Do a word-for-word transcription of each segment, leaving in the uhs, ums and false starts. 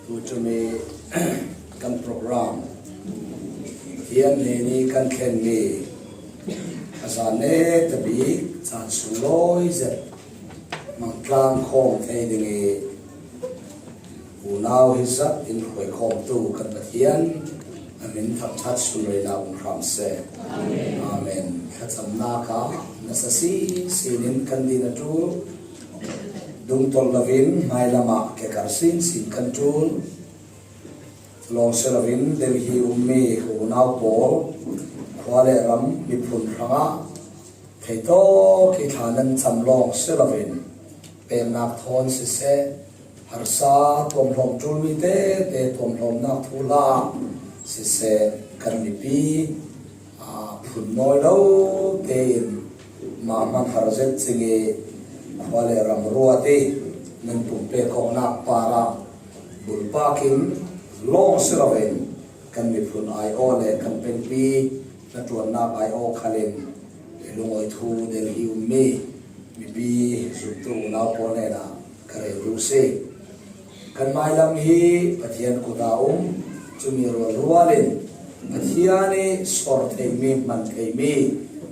Tuchumi kan program hian hnenih kan thlenmi a zan neta bik chan sung lawi zet mangtlang khawm thei ding i unau hi zat in hruai khawmtu kan Pathian a min thangṭhat sunreina um hram se. Amen. Thlachamna kha nasa si sinin kan din a ṭul. Dungtolh lovin hmai lamah kekar sin sin kan ṭul. Lawng se lovin Delhi ummi ka unau pawl khua leh ram miphun hrangah theitawk hi thla nan cham lawng se lovin pemnak thawn siseh, harsa tuamhlawm ṭul mite te tuamhlawmnak thuhla siseh, kan mipi a phun nawi lo tein mah hman har zet ching i khua leh ram ruat i nan pumpek awknak parah bulpakin lawng si lovin kan miphun aiawh leh kan pengpi hnaṭuannak aiawh khalin lungawi thu Delhi ummi mipi zumtu unau pawl hnenah ka rel ru si. Kan hmailam hi Pathian kuta um, chumi rualrualin Pathian i sawr theimi, hman theimi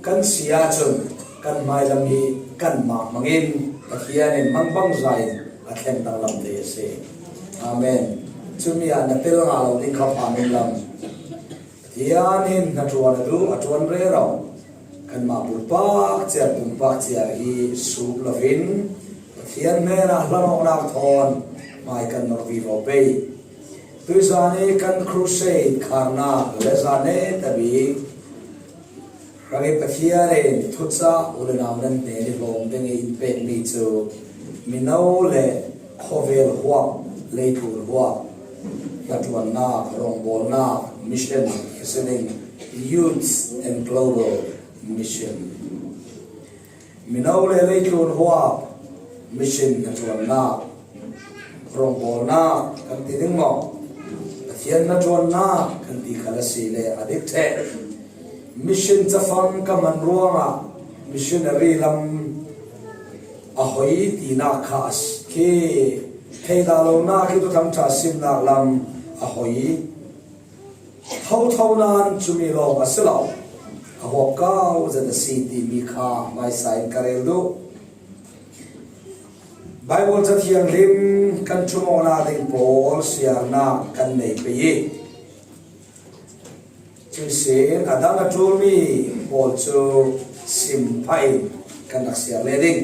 kan si ahcun kan hmailam hi kanmah hmangin Pathian in hmang bangzain a thleng danglam thei a si. Amen. Cumi ah na tel ngah lo ding kha phan in lam. Pathian in hnaṭuan a duh, a ṭuan rero. Kanmah bulpak ciar, pumpak ciar hi suk lovin Pathian hnenah hlan awknak thawn hmai kan nor vivo pei. Tuizan i kan crusade kharnak le zan neta bik hrang i Pathian in thucah u le nau nan hnen i hlawm ding i in pekmi cu mino le khawvel huap, leitlun huap, hnaṭuannak, rawngbawlnak, mission, a si ding, youth and global mission. Mino le leitlun huap, mission hnaṭuannak, rawngbawlnak kan ti ding maw? Pathian hnaṭuannak kan ti khal a si le a dik ṭheh. Mission cafang ka hman ruangah missionary lam a hoi tinak kha a si khi thei dah lonak i Thuthang ṭha simnak lam a hoi. Thotho nain cumi lawng a si lo, a huap kau zet a si timi kha hmaisa in ka rel duh. Baibal Ca Thianghlim kan ṭhumawknak ding pawl siarnak kan nei pei i, cuih sin a dang a ṭulmi pawl cu sim phah in kan rak siar leh ding.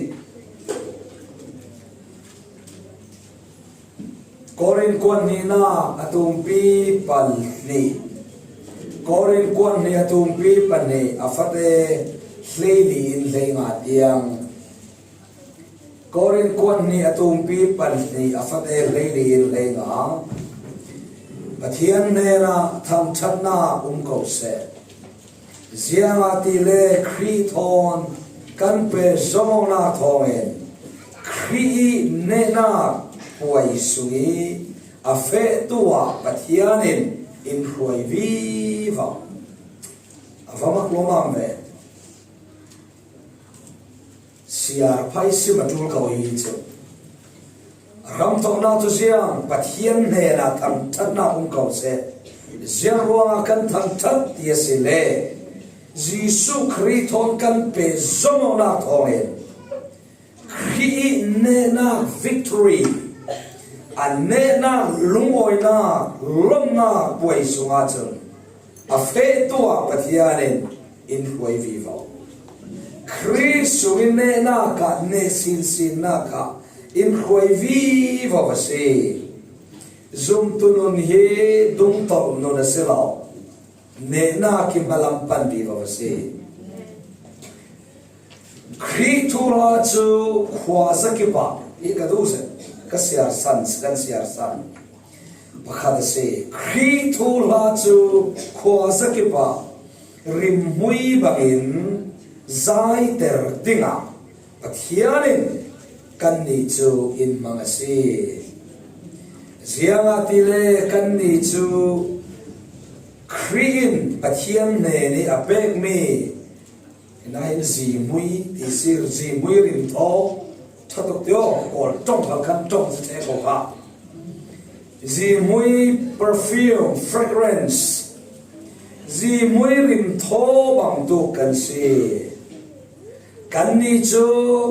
Korin kuat hnihnak a tumpi pahnih. Korin kuat hnih a tumpi pahnih a fate hleili in hleinga tiang. Korin kuat hnih a tumpi pahnih a fate hleili in hleinga. Pathian hnenah thangṭhatnak um ko seh. Ziangahtile Khrih thawn kan pehzom awknak thawngin Khrih i nehnak puai sung i a fehtu ah Pathian in in hruai vivo. A va mak lawmam ve. Siar phah i sim a ṭul ko hi cu. Ramthawknak cu ziang Pathian hnenah thangṭhatnak um ko seh. Ziang ruangah kan thangṭhat ti a si le Jesuh Khrih thawn kan pehzom awknak thawngin Khrih i nehnak victory, a nehnak lungawinak lawmhnak puai sungah cun a fehtu ah Pathian in in hruai vivo. Khrih sung i nehnak ah neh sinsinnak ah in hruai vivo a si. Zumtu nun hi dungtolh nun a si lo, nehnak i hmalam pan vivo a si. Khrih thuhla cu khuazakip ah, hi ka duh zet, ka siarsan, kan siarsan. Pakhat a si. Khrih thuhla cu khuazakip ah rimhmui bangin zaiter dingah Pathian in kannih cu in hmang a si. Ziangahtile kannih cu Khrih in Pathian hnen i a pekmi, nain zihmui ti si, zihmui rimthaw ṭha tuk tio, kawl ṭong hal khan ṭong si ṭheh ko kha. Zihmui, perfume, fragrance, zihmui rimthaw bangtuk kan si. Kannih cu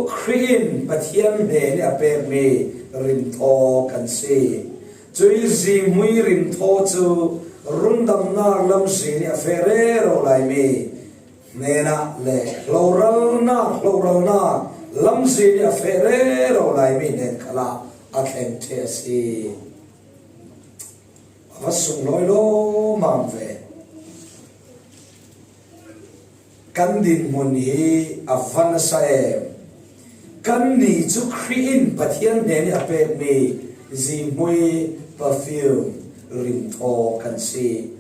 Khrih in Pathian hnen ih a pekmi rimthaw kan si. Cuih zihmui rimthaw cu rundamnak lamzin ih a feh rero laimi hnenah le hloralnak, hloralnak lamzin ih a feh rero laimi hnen khalah a thleng ṭheh a si. A va sunglawi lawmmam ve. Kan dinhmun hi a va nasa em! Kannih cu Khrih in Pathian hnen ih a pekmi zihmui, perfume, rimthaw kan si.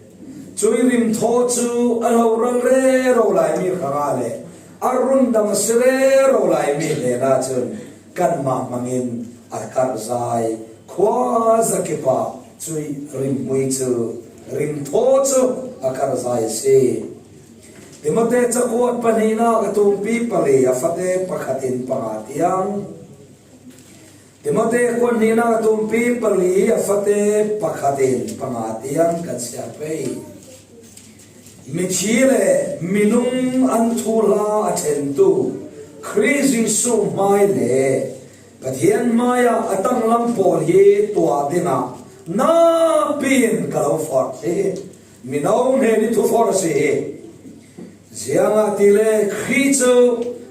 Cuih rimthaw cu a hloral rero laimi hrangah le a rundam a si rero laimi hnenah cun kanmah hmangin a karhzai. Khuazakip ah cuih rimhmui cu, rimthaw cu a karhzai a si. Timote cakuat pahnihnak a tumpi pali a fate pakhat in panga tiang. Timote kuat hnihnak a tumpi pali a fate pakhat in panga tiang kan siar pei. Mithi le minung an thuhla a ṭhentu Khrih Jesuh hmai le Pathian hmaiah a tanglam pawl hi tuah dingah napi in ka lo forh hi. Mino hnen ih thuforh a si hi. Ziangahtile Khrih cu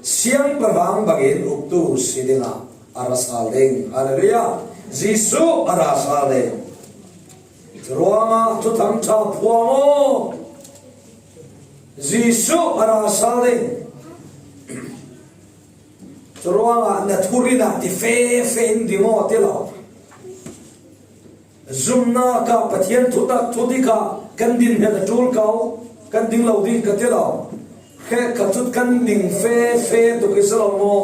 siangpahrang bangin uktu si dingah a ra sal ding. Hallelujah! Jesuh a ra sal ding. Curuangah Thuthang ṭha phuang aw. Jesuh a ra sal ding. Curuangah na thurinah ti fefeh in ding aw ti lo. Zumnak ah Pathian thutak thudik ah kan din hmanh a ṭul ko, kan ding lo ding ka ti lo. Hrekkhat cu kan ding fefeh tuk ih si lo maw?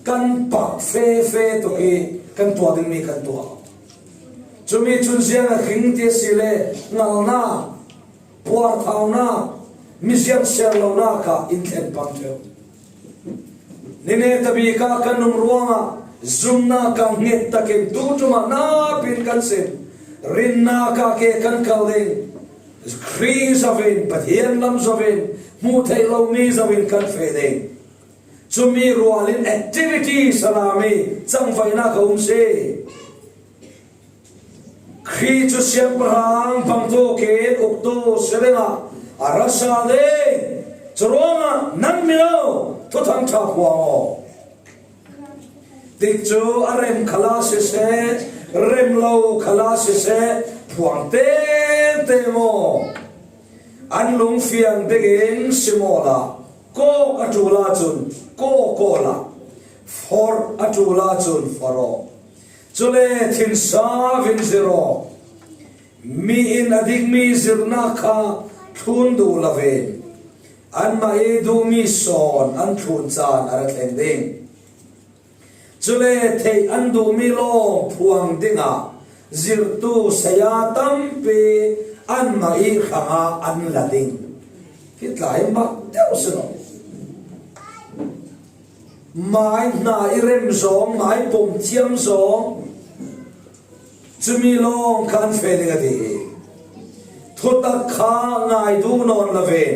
Kan pak fefeh tuk ih kan tuah dingmi kan tuah. Cumi cun ziang a hring ti a si le ngalnak, puarthaunak, miziang ser lonak ah in thlen pang ṭheu. Ni netabik ah kan um ruangah zumnak ah hnget takin tu ṭum ah napi in kan sim. Rinnak ah ke kan kal ding. Khrih zoin, Pathian lam zoin, hmuh theih lomi zoin kan feh ding. Cumi rual in activity salami cangvaihnak a um si. Khrih cu siangpahrang bangtuk in uktu si dingah a ra sal ding. Curuangah nan mino Thuthang ṭha phuang aw. Tikcu a rem khalah siseh, rem lo khalah siseh, phuang tete maw? An lungfiang dingin sim awla, kawk a ṭul ahcun kawk awla, forh a ṭul ahcun forh aw. Cule thinsa vin zir aw. Mi in a dikmi zirnak kha thlun duh loin anmah ih duhmi sawn an thlun caan a ra thleng ding. Cule theih an duhmi lawng phuang dingah zirhtu saya tampi anmah ih hrangah an la ding. Hi tla hi mak deuh si lo. Mai hna i rem zong, mai pum thiam zong, cumi lawng kha an feh ding a ti hi. Thutak kha ngai duh nawn loin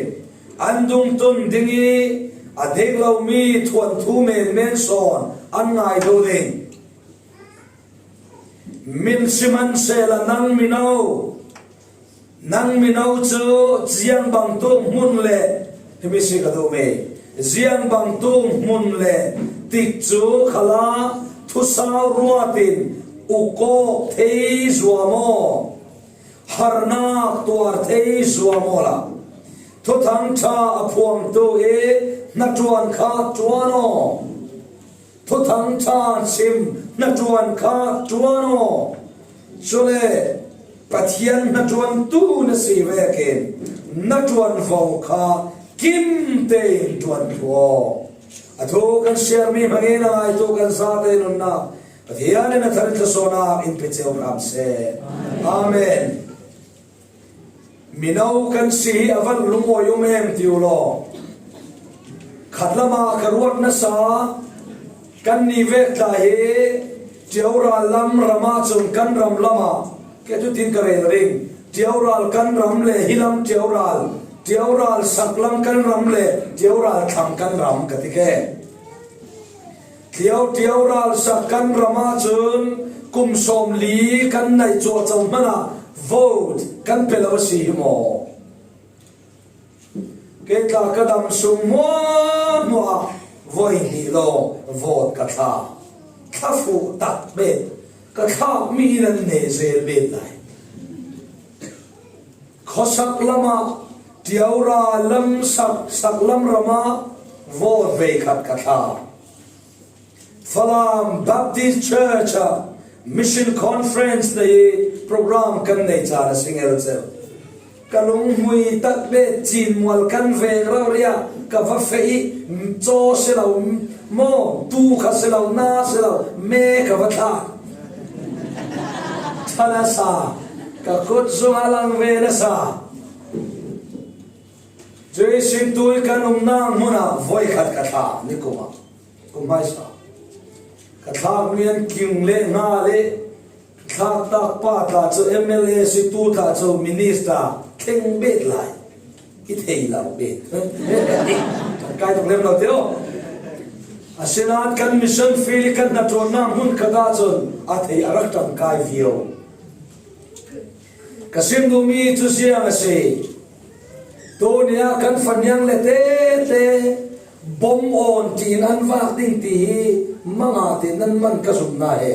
an dungtun ding ih a dik lomi thuanthu menmen sawn an ngai duh ding. Min sihmanhsehlaw nang mino, nang mino cu ziang bangtuk hmun le, himi si ka duhmi, ziang bangtuk hmun le tikcu khalah thusau ruat in uk kawk thei zuam aw, harnak tuar thei zuam awla, Thuthang ṭha a phuangtu ih hnaṭuan kha ṭuan aw. Thuthang ṭha chim hnaṭuan kha ṭuan aw. Cule Pathian hnaṭuantu na si vekin na ṭuanvo kha kim tein ṭuan thlu aw. A thu kan siarmi hmangin a ngaitu kan zate nunnak Pathian in a thar in thlawsawhnak in pe cio hram seh. Amen. Mino kan si hi a van lungawi um em ti uh law, khat lamah ka ruat nasa, kannih vek tla hi Ṭio rallam ram ahcun kan ram lamah Kei tutin ka rel ring. Tiaural kan ram le hilam tiaural, tiaural saklam kan ram le tiaural thlang kan ram ka ti ke. Tiau tiaural sak kan ram ahcun kum sawmli kan naih cuahco hmanah vote kan pe lo a si hi maw? Kei tla ka dam sung hmuahhmuah ah voi hnih lawng vote ka thla. Thlafuh tak bet ka thlakmi in an neh zel bet lai. Khuasak lamah tiaura lam sak, saklam ramah vote veikhat ka thla. Falam Baptist Church ah Mission Conference nei program kan nei caan a si ngelcel. Ka lunghmui tak bet Cinmual kan veng rori ah ka va feh i caw si lo maw, tu kha si lo, na si lo, me ka va thlah. Than a sa, ka kut zung a lang ve na sa. Cuih sin tui kan umnak hmun ah voi khat ka thlah nikum ah. Kum hmaisa ka thlak mian king le nga le thlak tak pa tla cu M L A si tu tla cu minister thleng bet lai. I thei lo bet. Kai tuk lem lo teo. Asinain kan mission field i kan hnaṭuannak hmun khat ahcun a thei a rak ṭangkai viau. Ka sim duhmi cu ziang a si. Tuni ah kan faniang le tete bom awn tiin an vak ding ti hi manga tein nan man ka zumh hna he.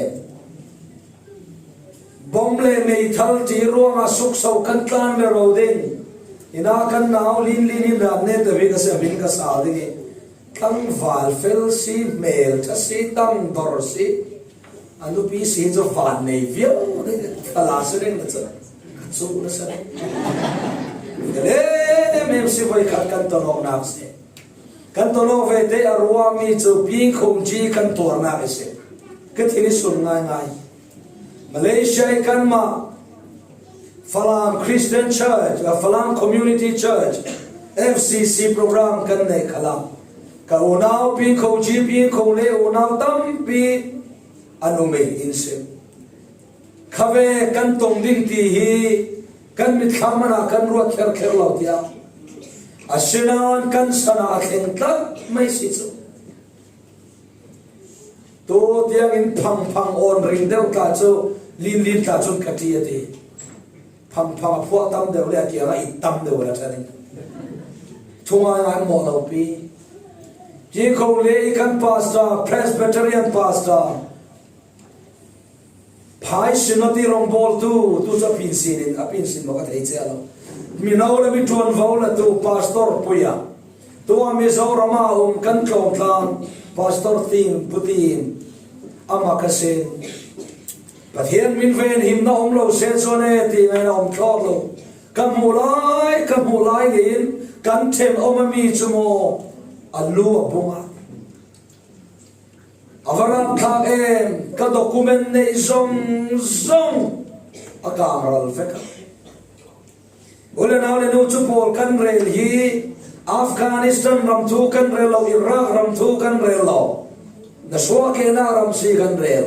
Bom le meithal ti ruangah sukso kan tlan le ro ding. Ina kan nau linlin in rat ne te ka si a min ka sal ding i tlangval fel si, hmel ṭha si, tangdor si. A nupi si cu van nei viau, fala si reng na cu, cu na si reng. Lem em si voi khat kan ton awknak si. Kan ton awk ve te a ruahmi cu pingkhung ci kan tuarnak i si. Ka thin i sun ngaingai. Malaysia i kanmah Falam Christian Church, a Falam Community Church, F C C program kan neih khalam. Ka unau pingkhung ci pingkhung le unau tampi an um i in si. Khave kan tong ding ti hi kan mitthlam hmanh ah kan ruat kherkher lo tiah asinain kan san ah a thleng tlat mai si cu. Tu tiangin phangphang awn ring deuh tla cu linlin tla cun ka ṭi a ti. Phangphang a phuah tam deuh le a kiang ah it tam deuh a ṭha ding. Thungai ngai maw lo pi. Hi kho le i kan pastor, Presbyterian pastor, Phai Synod i rongbawltu, tu cu a pinsin in, a pinsin maw ka thei cia lo. Mino le mi ṭuanvo le tu pastor pui ah, tu ah Mizoram ah a um kan tlawmtlang pastor Tin, Pu Tin, amah ka si. Pathian min ven him na um lo se cuan e ti ngai na um thlawt lo. Ka hmuh lai, ka hmuh lai in kan ṭhen om a mi cu maw a lu a bung ah. A va rak thlak em, ka document neih zong zong a kangral vek a. U le nau le nu cu pawl kan rel hi, Afghanistan ram thu kan rel lo, Iraq ram thu kan rel lo. Na suahkehnak ram si kan rel.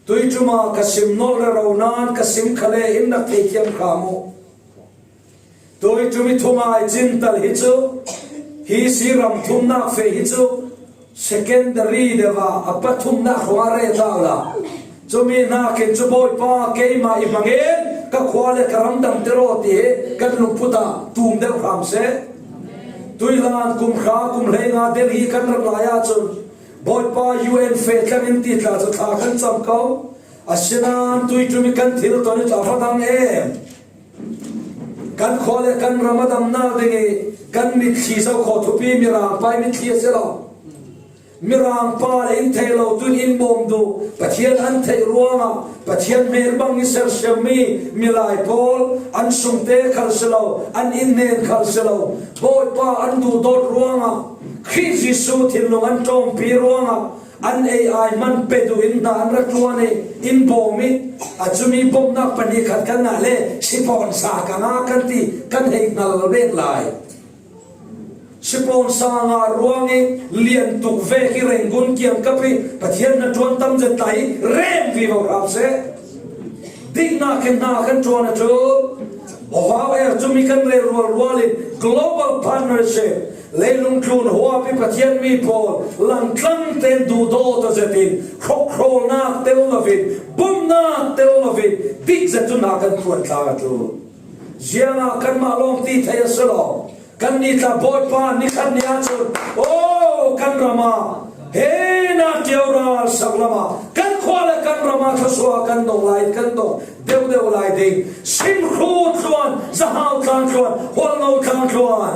Tuiṭum ah ka sim nolh le ro nain ka sim khale in rak thei thiam hram u. Tuiṭum i thungai cintal hi cu, hi si ram thumnak fe hi cu, secondary deuh ah a pathumnak ruang a rel hna u la. Cumi hnakin cu Bawipa keimah i hmangin ka khua le ka ram dam te raw ti hi kan lungput ah tum deuh hram seh. Tuihlan kum hra kum hleinga Delhi kan rat lai ahcun Bawipa U N feh tlang in ti tla cu thla kan cam ko. Asinain tuiṭum i kan thil ton i tla va dang em. Kan khua le kan ram a damnak ding i kan mitthli zoh khawh thupi Mirang pa i mitthli a si lo. Mirang pa le in thei lo tu in bawm duh Pathian an theih ruangah Pathian hmel bang i sersiammi milai pawl an sungte khal si lo, an inn hnen khal si lo, Bawipa an duhdawt ruangah Khrih Jesuh thinlung an ṭawmpi ruangah an ei ai hman pe duh in hna an rak ṭuan i in bawm i a cumi bawmhnak pahnih khat kan ngah le sipawn sa ka ngah kan ti kan hei hngal ve lai. Sipawn sanga ruangin lian tuk vek hi renggun kiang kap hi, Pathian hnaṭuan tam zet ta hi reng vivo hram seh. Dikna khen hna kan ṭuan a ṭul. Aw hau er, cumi kan rel rualrual in global partnership, leilung tlun huap hi Pathian mi pawl langtlang ten duhdaw ta zetin, hrokhrawlnak tel lovin, bumnak tel lovin, dik zet tu hna kan ṭuan tlang a ṭul. Ziangah kanmah lawng ti thei a si lo. Kannih tla Bawipa ni khat ni ahcun, aw, kan ram ah, he na ṭio ral sak lam ah, kan khua le kan ram ah thluasuah kan dong lai, kan dong deuhdeuh lai ding. Simhru tluan, Zahau tlang tluan, Hualngo tlang tluan,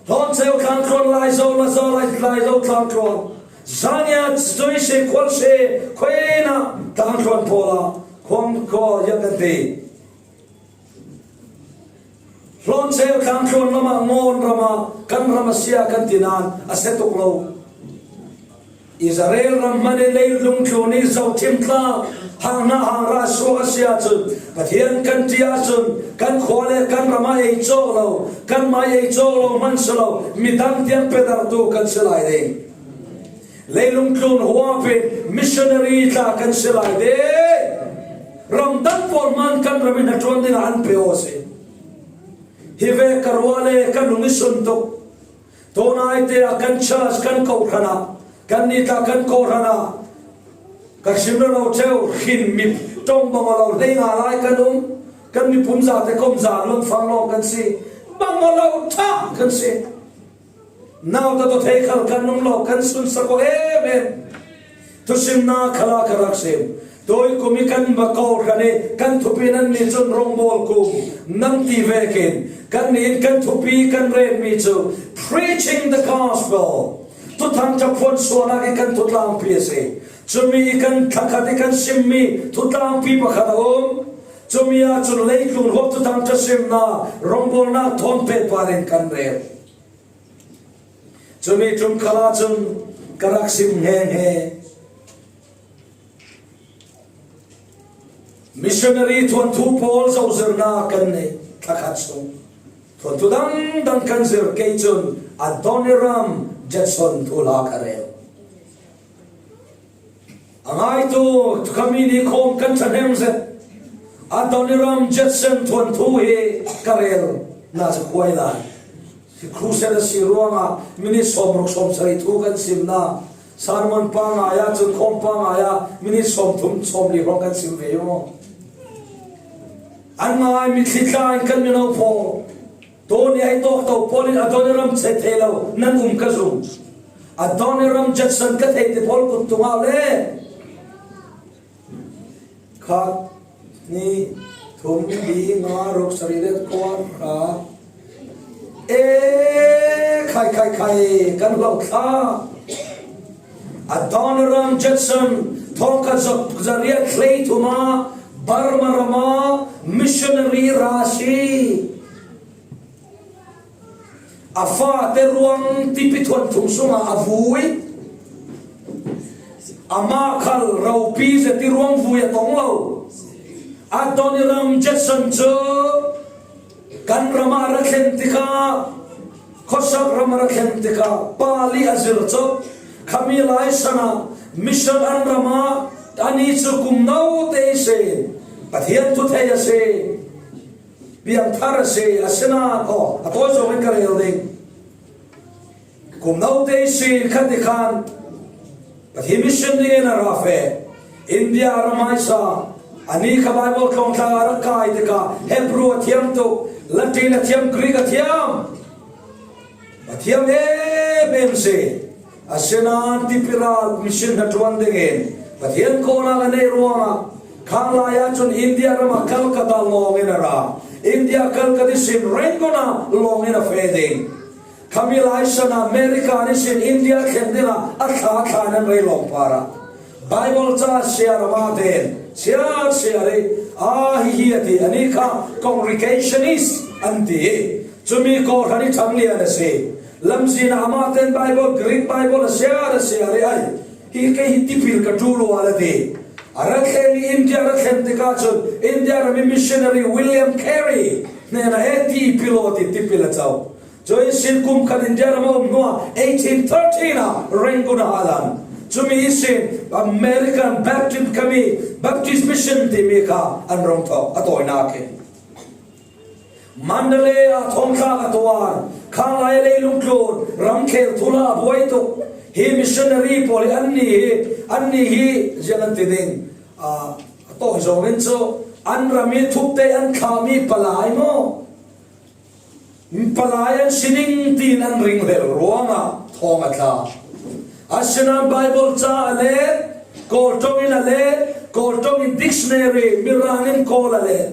Hlawnceu tlang tluan, Laizo, Lazo, Lai, Laizo tlang tluan, Zania, Zuisi, Khualsi, Khuaina tlang tluan pawl ah khuam khua ya kan ti. Hlawnceu tlang tluan lam ah, Ngawn ram ah, kan ram a si a kan ti nain a si tuk lo. Israel ram hmanh in leilung tlun i zohṭhim tla hang hna hang ra suak a si ahcun, Pathian kan ṭih ahcun kan khua le kan ram a ei cawk lo, kanmah ei cawk lo hmanh si lo, midang tiang pedartu kan si lai ding. Leilung tlun huap in missionary tla kan si lai ding. Ramdang pawl hmanh kan ram i hnaṭuan dingah an pe aw si. Hi ve ka ruah le ka lung i sun tuk. Tunaite ah kan church, kan kohhran ah, kannih tla kan kawhhran ah ka hrim rero ceu, hrin mi ṭong bang aw lo, hlei nga lai kan um. Kan mipum zate kom zan lawng fang lawng kan si. Bang aw lo ṭha kan si. Nauta tawh thei khal kan um lo, kan sunsak aw em em. Thusimnak khal ah ka rak sim. Tui kum i kan va kawhhran i kan thupi nannih cun rawngbawl kum nan ti vekin kannih in kan thupi kan renmi cu preaching the gospel, thuthang ṭha phuan suahnak i kan thutlangpi a si. Cumi i kan thakhat i kan simmi thutlangpi pakhat a um. Cumi ahcun leitlun huap thuthang ṭha simnak rawngbawl nak thawn pehpar in kan rel. Cumi ṭum khal ahcun ka rak sim hngehnge. Missionary thuanthu pawl zohzirnak kan nei, thakhat sung. Thuanthu dangdang kan zir, kei cun Adoniram Judson thuhla ka rel. A ngaitu khami nih khawm kan ṭhahnem zet. Adoniram Judson thuanthu hi ka rel. Na cu khuai lai. Crusade a si ruangah minit sawmruk sawmsarih thu kan sim na. Sermon pangai ah cun, khawm pangai ah minit sawmthum sawmli hrawng kan sim ve maw? An ngai mitthli tla in kan mino pawl. Tawni ai tawk to pawl in Adoniram theih theih lo nan um ka zum. Adoniram Judson ka theih ti pawl kut tungah le khat, hnih, thum, li, nga, ruk, sarih, riat, kua, hra. E, khai, khai, khai, kan lo thla. Adoniram Judson, thawngkhat za-, zariat hleithum ah Burma ram ah missionary ra a si. A fate ruang tipi thuanthung sungah a vui. Amah khal ropi zet i ruang vui a tong lo. Adoniram Judson cu kan ram ah a ra thlen tikah, khuasak ram a ra thlen tikah, Pali a zir cop. Khami lai san ah mission an ram ah ani cu kum no te ihsin Pathian thu thei a si. Piangthar a si, asinain, aw, a tawi zong in ka rel ding. Kum no te ihsin khan ti khan Pathian mission dingin a ra feh. India ram ah a sa, ani kha Bible tlawng tlang a rak kai tikah Hebrew a thiam tuk, Latin a thiam, Greek a thiam. Pathian em em si. Asinain tipi ral mission hnaṭuan dingin Pathian kawhnak a neih ruangah khanglai ahcun India ram ah Calcutta lawng in a ra. India Calcutta ihsin Rangoon ah lawng in a feh ding. Khami lai san ah America ihsin India thlen dingah a thla thla nan rei lawng par ah Bible ca siar amah tein siar siar i, a, hihi a ti, ani kha congregationist an ti i, cumi kawhhran i ṭhanglian a si. Lamzin ah amah tein Bible, Greek Bible a siar a siar i, ai, hi kei hi tipil ka ṭul uh a ti. A rak thlen i India rak thlen tikah cun India ram i missionary William Carey hnenah, e, tipil aw ti, tipil a co. Joy Sin kum khat India ram a um hnuah eighteen thirteen ah Rangoon ah a lan. Chumi ihsin American Baptist khami, Baptist Mission timi kha an rung thawk a tawinak hi. Mandalay ah thawngthlak a tuar, khanglai leilung tlun, ramkhel thula a buai tuk. Hi missionary pawl hi anni hi, anni hi ziang an ti ding. Ah, a tawh zawngin chu an ram hi thupte an thlahmi palai maw? Palai an si ding tiin an ring lel ruangah thawng a tla. Asinain Bible ca a let, Kawl ṭawngin a let, Kawl ṭawngin dictionary, Mirangin Kawl a let.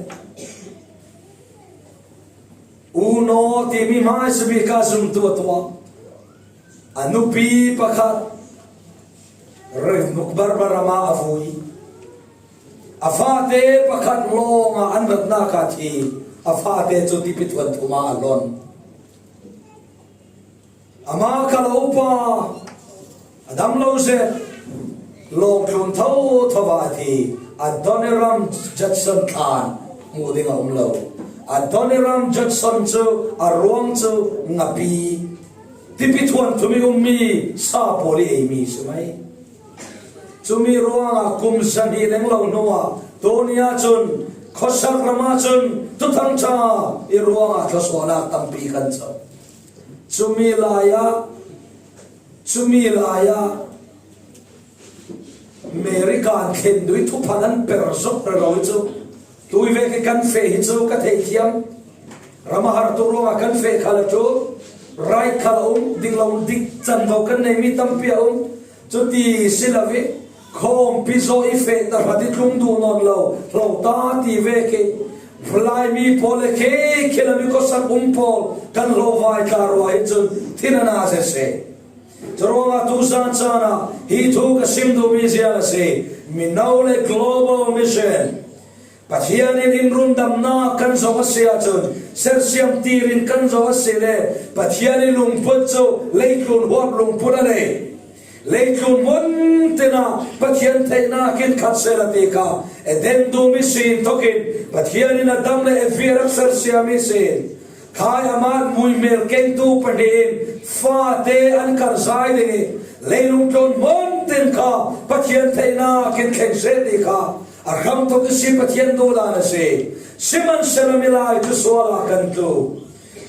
U Naw timi hmaisabik a zumtu a tuah. A nupi pakhat Renguk Barbarama a vui. A fate pakhat lawngah an ratnak a thi. A fate cu Tipi Thuan Thuma a lon. Amah kha lo pa a dam lo zet, lawng tlun thotho ah a thi. Adoniram Judson thlan hmuh ding a um lo. Adoniram Judson cu a ruang cu ngapi, Tipi Thuan Thum i ummi sa pawl i eimi si mai. Cumi ruangah kum zahnih leng lo hnuah tuni ahcun khuasak ram ahcun Thuthang ṭha i ruangah thluasuahnak tampi kan co. Cumi lai ah, cumi lai ah America an thlen duh i thuphan an per zok rero i cu. Tui vek i kan feh hi cu ka theihthiam. Ram a hartu ruangah kan feh khal a ṭul, right khal a um, dik lo dik canvo kan neimi tampi a um. Cuti si lo i, khawmpi zaw i feh tahrat i tlung duh nawn lo, hlo ta ti vek i, Laimi pawl le khi khi lam i khuasak um pawl kan hlo vai tla rua hi cun thin a na sese. Curuangah tu zan caan ah hi thu ka sim duhmi ziang a si. Mino le Global Mission. Pathian in in rundamnak kan zoh a si ahcun, sersiam tirin kan zoh a si le Pathian i lungput cu leitlun huap lungput a nei. Leitlun mun tin ah Pathian theihnak in khat seh a ti kha, Eden dum ihsin thawkin Pathian in Adam le Evi a rak sersiam ihsin, khai amat muihmel kengtu pahnih in fate an karhzai ding i, leilung tlun mun tin kha Pathian theihnak in thleng seh ti kha a hram tuk i si, Pathian duhdan a si. Sihmanhsehlaw milai cu sual ah kan tlu.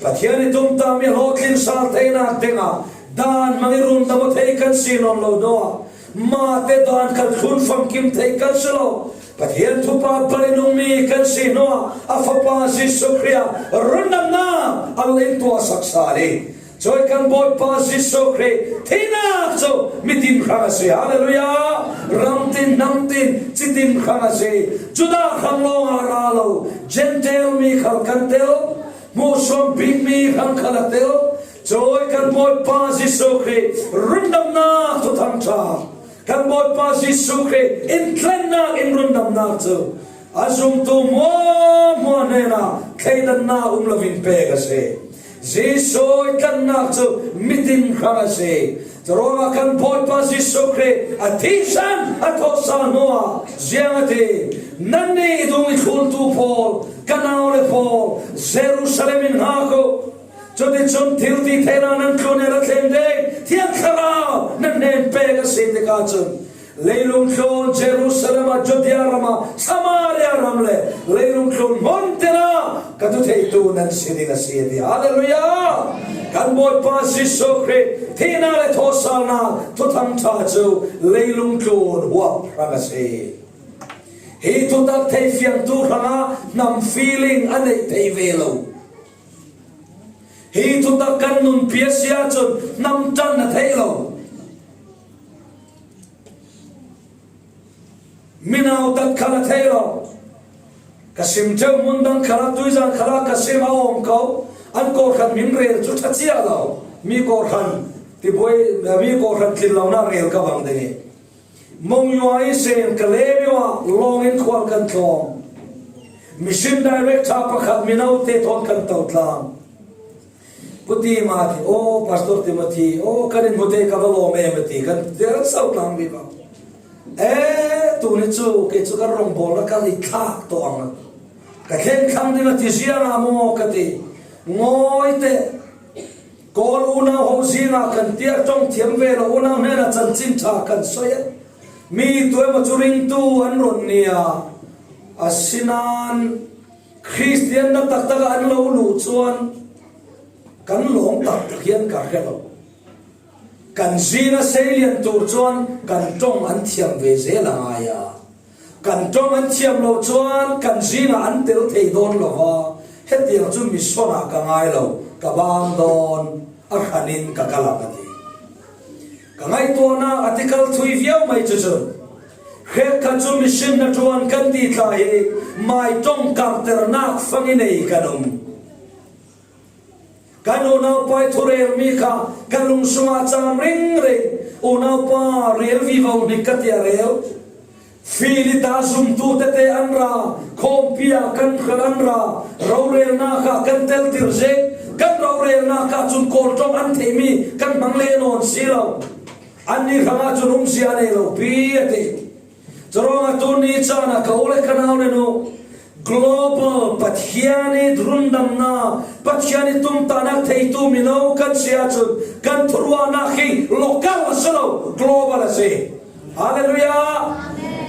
Pathian i tumtahmi hlawhtling sal theinak dingah dan hmang i rundam aw thei kan si nawn lo dawh. Mahte dan kal thlun famkim thei kan si lo. Pathian thupha bal i nungmi kan si hnuah a Fapa Jesuh Khrih ah rundamnak al in tuahsak sal i, cui kan Bawipa Jesuh Khrih thihnak cu mitin hrang a si. Hallelujah! Ramtin, namtin, citin hrang a si. Judah hrang lawngah a ra lo, Gentile mi khal kan tel, hmuhsuam bikmi hrang khal a tel. Cui kan Bawipa Jesuh Khrih rundamnak thuthang ṭha, kan Bawipa Jesuh Khrih in tlennak in rundamnak cu a zumtu hmuahhmuah hnenah thleidannak um loin pek a si. Jesuh i tlannak cu mitin hrang a si. Curuangah kan Bawipa Jesuh Khrih a thihsan a thawhsal hnuah ziang a ti, nannih i dung i thluntu pawl, ka nau le pawl, Jerusalem in hngak u. Cuticun thil ti theinak nan tlun i ra thleng ding Thiang Thlarau nan hnen pek a si tikah cun, leilung tlun Jerusalem ah, Judea ram ah, Samaria ram le leilung tlun hmun tin ah ka thutheitu nan si ding a si, a ti. Hallelujah! Kan Bawipa Jesuh Khrih thihnak le thawhsalnak thuthang ṭha cu leilung tlun huap hrang a si. Hi thutak theifiangtu hrangah hnam feeling a neih thei ve lo. Hi thutak kan nunpi a si ahcun hnam ṭan a theih lo. Mino tat khal a theih lo. Ka sim ṭheu hmun dang khalah, tuizan khalah ka sim a awm ko. An kawhhran min rel cu ṭha cia lo. Mi kawhhran tibuai, mi kawhhran tlin lonak rel ka bang ding i. Monywa ihsin Kalaymyo ah lawng in khual kan tlawm. Mission director pakhat mino te thawn kan to tlang. Puti ma ti, "Oh, Pastor Timothy, oh, kan in hmute ka va lawm em," a ti, kan ti, kan so tlang bik. "Eh, tuni cu, kei cu kan rawngbawlnak kan i thlak tawh ang. Ka thleng thlang ding a ti ziang a maw?" ka ti. Ngawi te. Kawl unau ho zinga kan tiar ṭawng thiam ve lo, unau hnena chanchin ṭha kan sawi a. Mi tuai emaw chu ringtu an rawn nia. Asinan Kristianna tak taka an lo luh chuan kan lawm tak tak hian ka hre lo. Kan zinga seilian tur chuan kan ṭawng an thiam ve zel a ngai a. Kan ṭawng an thiam lo chuan kan zingah an tel thei dawn lo va, hetiang chu mi sawnah ka ngai lo, ka bang dawn, a hranin ka kal ang a ti. Ka ngaihtuahna a ti kal thui viau mai chu chu. Hrekkhat chu mihring hnaṭuan kan tih tla hi mai ṭawng karhter nak fangi nei kan awm. Kan unaupa i thurel mi kha ka lung sungah cham reng reng. Unaupa rel vivo hnik ka tia rel. Field-a zumtute te an ra, khawmpiah kan kal an ra, rorelna kha kan tel tir zek. Kan rorelna kha chun kawl ṭawng an theih mi kan hmang leh nawn si lo. Anni hrangah chun umzia nei lo pi a ti. Churuangah tuni chana ka u leh ka nau leh nu, global Pathian i rundamna, Pathian i tumtahna theitu mino kan si a chun kan thuruahna khi local a si lo, global a si. Hallelujah!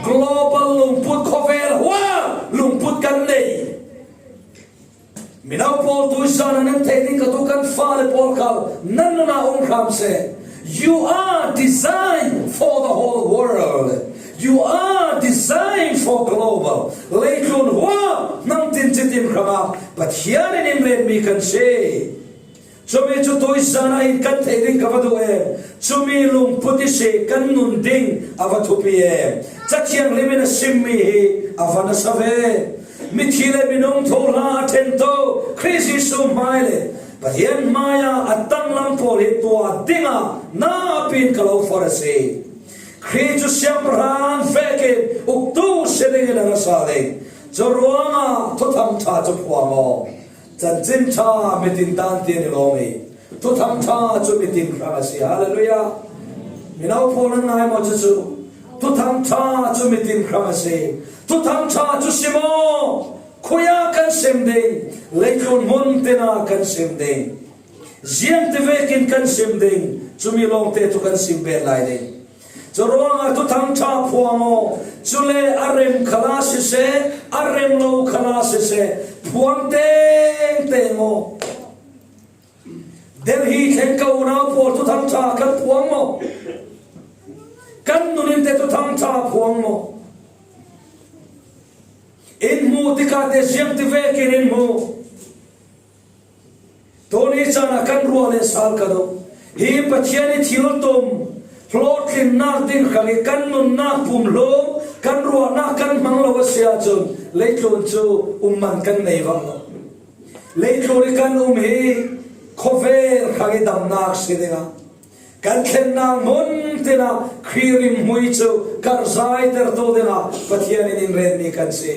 Global lungput, khawvel hual lungput kan nei. Mino pawl tui zana nan thei ding ka tu kan fale pawl kal nan nuna um hram se. You are designed for the whole world. You are designed for global. Leitlun hual hnam tin chitin hrama Pathianin inren mi kan si. Chumi chu tui zana in kan thei ding ka va duh em. Chumi lungput i si kan nun ding a va thupi em. Ca Thianghlimin a sim mi hi a va nasa ve. Mithi leh minung tho hla a ṭhen tho Krist Jesu hmai leh Pathian hmaia a tanglam pawl hi tua dinga napiin ka lo far a si. Krist chu siampahran vekin uktu si dingin a nasa ding. Churuangah thuthang ṭha chu phuang aw. Chanchin ṭha mitin tan tia ni lawm hi. Thuthang ṭha chu mitin hrang a si. Hallelujah. Mino pawl nan ngai maw chu chu? Thuthang ṭha chu mitin hrang a si. Thuthang ṭha chu sim aw. Khuia kan sim ding. Leitlun hmun tina kan sim ding. Ziangti vekin kan sim ding. Chumi lawngte chu kan sim bet lai ding. Churuangah thuthang ṭha phuang aw. Chule a rem khala si se, a rem lo khala si se, phuang teng teng aw. Delhi thleng ka unau pawl thuthang ṭha kan phuang maw? Kan nunin te thuthang ṭha phuang maw? In hmu tikah te ziangti vekin in hmu. Tuni chana kan ruah leh sal ka duh. Hi Pathian i thil tum hlawhtlinnak ding hrang hi kan nunnak pumhlum, kan ruahnak kan hmang lo a si a chun leitlun chu um man kan nei vang lo. Leitlun hi kan um hi khawvel hrang i damnak si dingah, kan thlenna hmun tina Khrih rimhmui chu karhzaitertu dingah Pathianin inren mi kan si.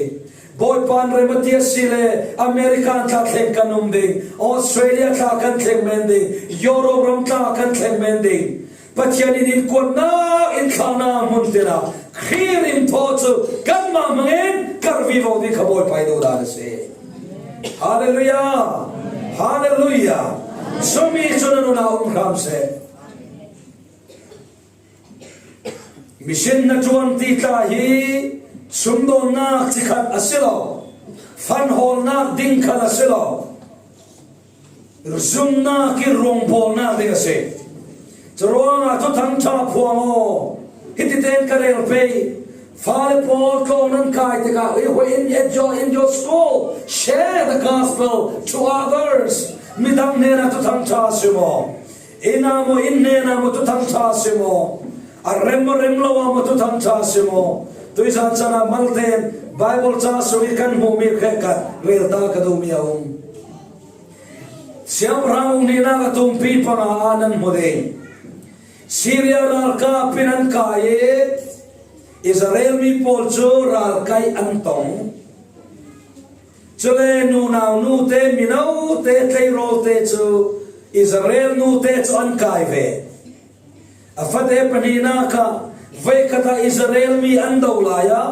Bawipan rem a ti a si le, America tla thleng kan um ding, Australia tla kan thleng men ding, Europe ram tla kan thleng men ding. Pathianin inkuanna, inthlahna hmun tina Khrih rim thaw chu kanmah hmangin karh vivo ding kha Bawipa i duhdan a si. Hallelujah! Hallelujah! Chumi chu na nunah um hram se. Mihring hnaṭuan tih tla hi sumdawnnak chi khat a si lo, fanhawlnak ding khat a si lo, zumnak i ruangbawlnak ding a si. Churuangah thuthang ṭha phuang aw. Hiti ten ka rel phei. Fale pawl tlawng nan kai tikah, in your, in your school, share the gospel to others. Midang hnenah thuthang ṭha sim aw. Inah maw, in hnenah maw thuthang ṭha sim aw. A rem maw, rem lo ah maw thuthang ṭha sim aw. Tuizan chana Malten Bible chang sungin kan hmuh mi hrekkhat rel ta ka duh mi a um. Siamrang hnihna ka tumpi panga a nan hmu ding. Syria ralkapin an kai i Israel mi pawl chu ralkai an tawng. Chule nunau nute, minote, tleirawlte chu Israel nute chu an kai ve. A fate pahnihna kha veikhata Israel mi an do lai a,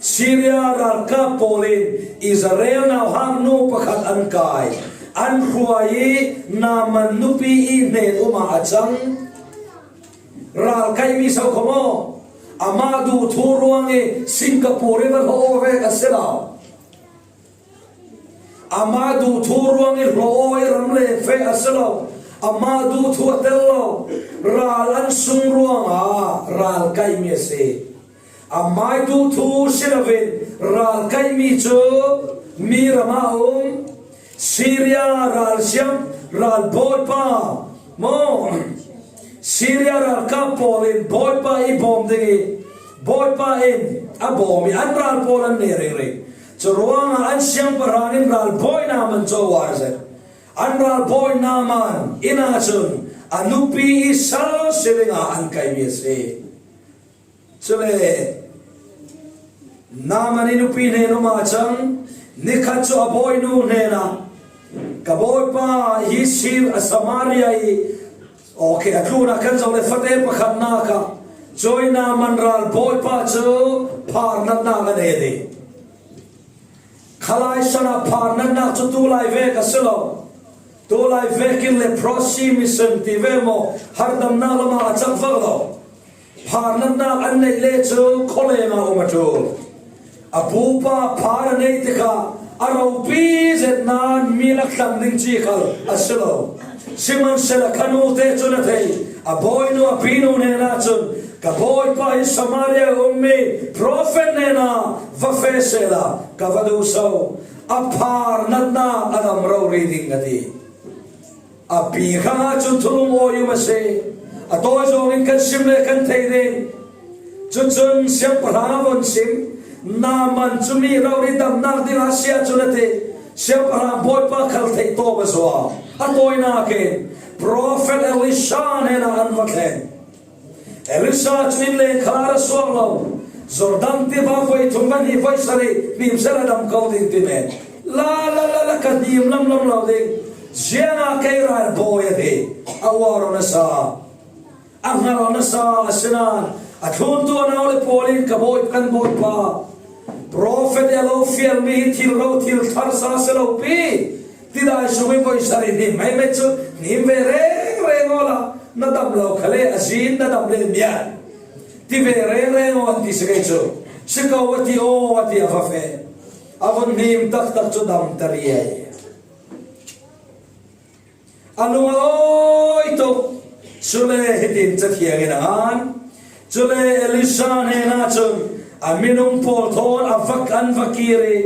Syria ralkap pawlin Israel nauhak nu pakhat an kai. An hruai i Naaman nupi i hnen um ah a cang. Ralkaihmi so kho maw? Amah duh thu ruang i Singapore i va hlawh aw vek a si lo. Amah duh thu ruang i hlawh aw i ram leng feh a si lo. Amah duh thu a tel lo. Ral an sung ruangah ralkaihmi a si. Amah duh thu si loin ralkaihmi cu mi ram ah a um. Syria ralsiam, ralbawipa maw? Syria ralkap pawl in Bawipa i bawm ding i Bawipa in a bawm i an ral pawl an neh ringring. Curuangah an siangpahrang in ralbawi Naaman cu a uar zet. An ralbawi Naaman inn ah cun a nupi i sal si dingah an kaihmi a si. Cule Naaman i nupi hnen um ah cang, nikhat cu a bawinu hnenah, "Ka bawipa hi Sir a Samaria i, okay, a tlunah kan zoh le fate pakhatnak ah cuai Naaman ralbawipa cu pharnatnak a nei ding." Khalai san ah pharnatnak cu tulai vek a si lo. Tulai vekin leprosy mission ti ve maw, harhdamnak lamah a cak vak lo. Pharnatnak an neih le cu khualeng ah um a ṭul. A pupa phar a nei tikah a ropi zet nain mi laktlang ding ci khal a si lo. Sihmanhsehlaw kha nute cun a thei. A bawinu a pinu hnenah cun, "Ka bawipa hi Samaria a ummi profet hnenah va feh sehla ka va duh so. A pharnatnak a dam rori ding," a ti. A pi hrangah cun thulung awi um a si. A tawi zawngin kan sim le kan thei ding. Cucun siangpahrang a vun sim. Naaman cu mi rori damnak ding a si ahcun a ti. Siangpahrang bawipa khal theih tawp a zuam. A tawinak in profet Elisha hnenah an va thleng. Elisha cu inn leng khalar a suak lo. Jordan tiva voi thum van hi voi sarih hnim sehla dam ko ding ti men. La, la, la, la, ka hnim lamlam lo ding. Ziangah kei ralbawi a ti. A uar aw nasa. A hngal aw nasa, asinain a thluntu a nau le pawl in, "Ka bawi, kan bawipa, profet i a lo fialmi hi thil ro, thil thar sa si lo pi. Tidai sungin voi sarih hnim hmaihmai cu hnim ve rengreng awla na dam lo khal le a zin na dam le mian. Ti ve rengreng aw," an ti si kei cu, "Si ko," a ti, "aw," a ti, a va feh. A vun hnim taktak cu dam ta riai. A lung a awi tuk. Cule hitin Cathiang in a ngan. Cule Elisha hnenah cun a minung pawl thawn a vak an va kir i,